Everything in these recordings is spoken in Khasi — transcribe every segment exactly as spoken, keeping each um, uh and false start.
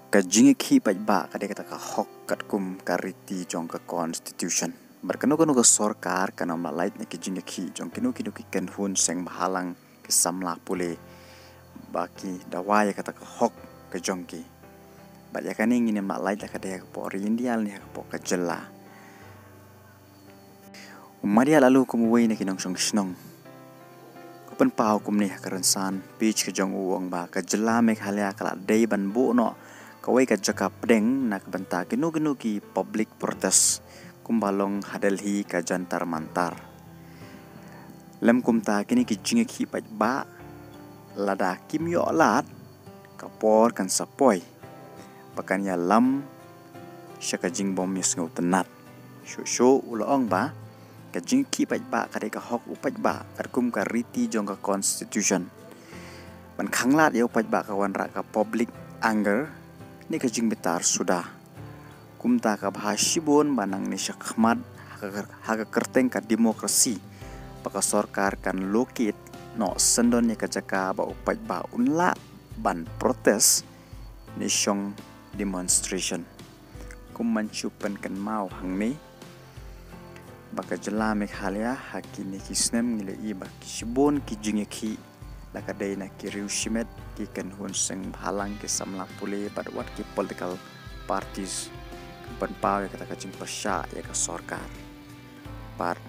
Ka jingïakhih paidbah ka dei kata ka hok katkum ka riti jong ka constitution. Bad kano kano ka sorkar kan ym lah lait na ki jingïakhih jong kino kino ki kynhun seng bhalang, ki samla pule, ba ki dawa ïa kata ka hok ka jong ki. Bad ïa kane ngin ym lah lait la ka dei ha ka pdeng India ne ha ka pdeng ka jylla. U Madia Lalu kum uwei na ki nongshong shnong u pynpaw kumne ha ka rynsan page ka jong u, u ong ba ka jylla Meghalaya ka la dei ban buh noh kawei ka jaka pdeng na ka bynta kino kino ki public protest kumba long ha Delhi ka Jantar Mantar. Lem kumta kine ki jingïakhih paidbah lada kim ïoh lad ka por kan sa poi ba kan ïalam sha ka jingbym ïasngewtynnad. Shuh shuh u la ong ba ka jingïakhih paidbah ka dei ka hok u paidbah katkum ka riti jong ka constitution. Ban khanglad ïa u paidbah ka wanrah ka public anger ne ka jingbitar suda. Kumta ka bha shibun ba nangne shakhmat ha ka, ha ka kyrteng ka demokrasi ba ka sorkar kan locate noh syndon ïa ka jaka ba u paidbah un lah ban protest ne shong demonstration. Kum ban shu pynkynmaw hangne ba ka jylla Meghalaya ha kine ki snem ngi la ïohi ba ki shibun ki jingïakhih la ka dei na ki riew shimet, ki kynhun seng bhalang, ki samla pule bad wat ki political parties ki pynpaw ïa kata ka jingpyrshah ïa ka sorkar. Bad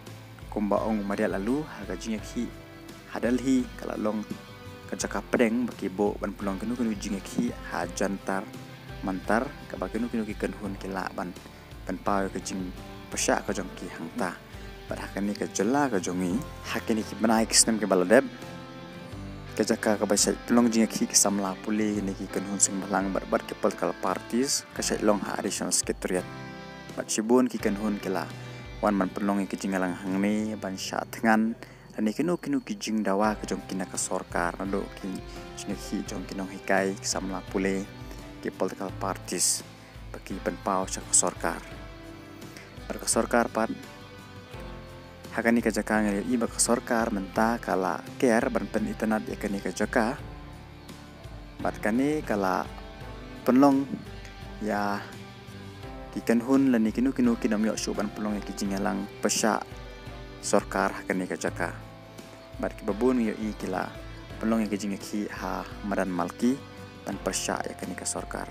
kumba ong u Madia Lalu, ha ka jingïakhih ha Delhi ka la long ka jaka pdeng ba ki buh ban pynlong kino kino jingïakhih ha Jantar Mantar kaba kino kino ki kynhun ki lah ban pynpaw ïa ka jingpyrshah ka jong ki hangta. Bad ha kane ka jylla ka jong ngi ha kine ki bnai ki snem kiba la dep, ka jaka kaba shait pynlong jingïakhih ki samla pule ne ki kynhun seng bhalang bad, bad ki political parties ka shait long ha Additional Secretariat. Bad shibun ki kynhun ki la wan ban pynlong ïa ki jingïalang hangne ban shah thngan lane kino kino ki jingdawa ka jong ki na ka sorkar, naduh ki jingïakhih jong ki nonghikai, ki samla pule, ki political parties ba ki pynpaw sha ka sorkar. Bad ka sorkar pat ha kane ka jaka ngi la ïohi ba ka sorkar mynta ka la ker ban pynitynnad ïa kane ka jaka. Bad kane ka la pynlong ïa ki kynhun lane kino kino kim ïoh shuh ban pynlong ïa ki jingïalang pyrshah sorkar ha kane ka jaka. Bad kiba bun ngi ïohi ki la pynlong ïa ki jingïakhih ha madan Malki ban pyrshah ïa kane ka sorkar.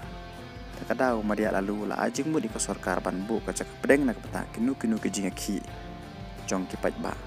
Te ka daw u Madia Lalu u la ai jingmut ïa ka sorkar ban buh ka jaka pdeng na ka bynta kino kino ki jingïakhih jong ki paidbah.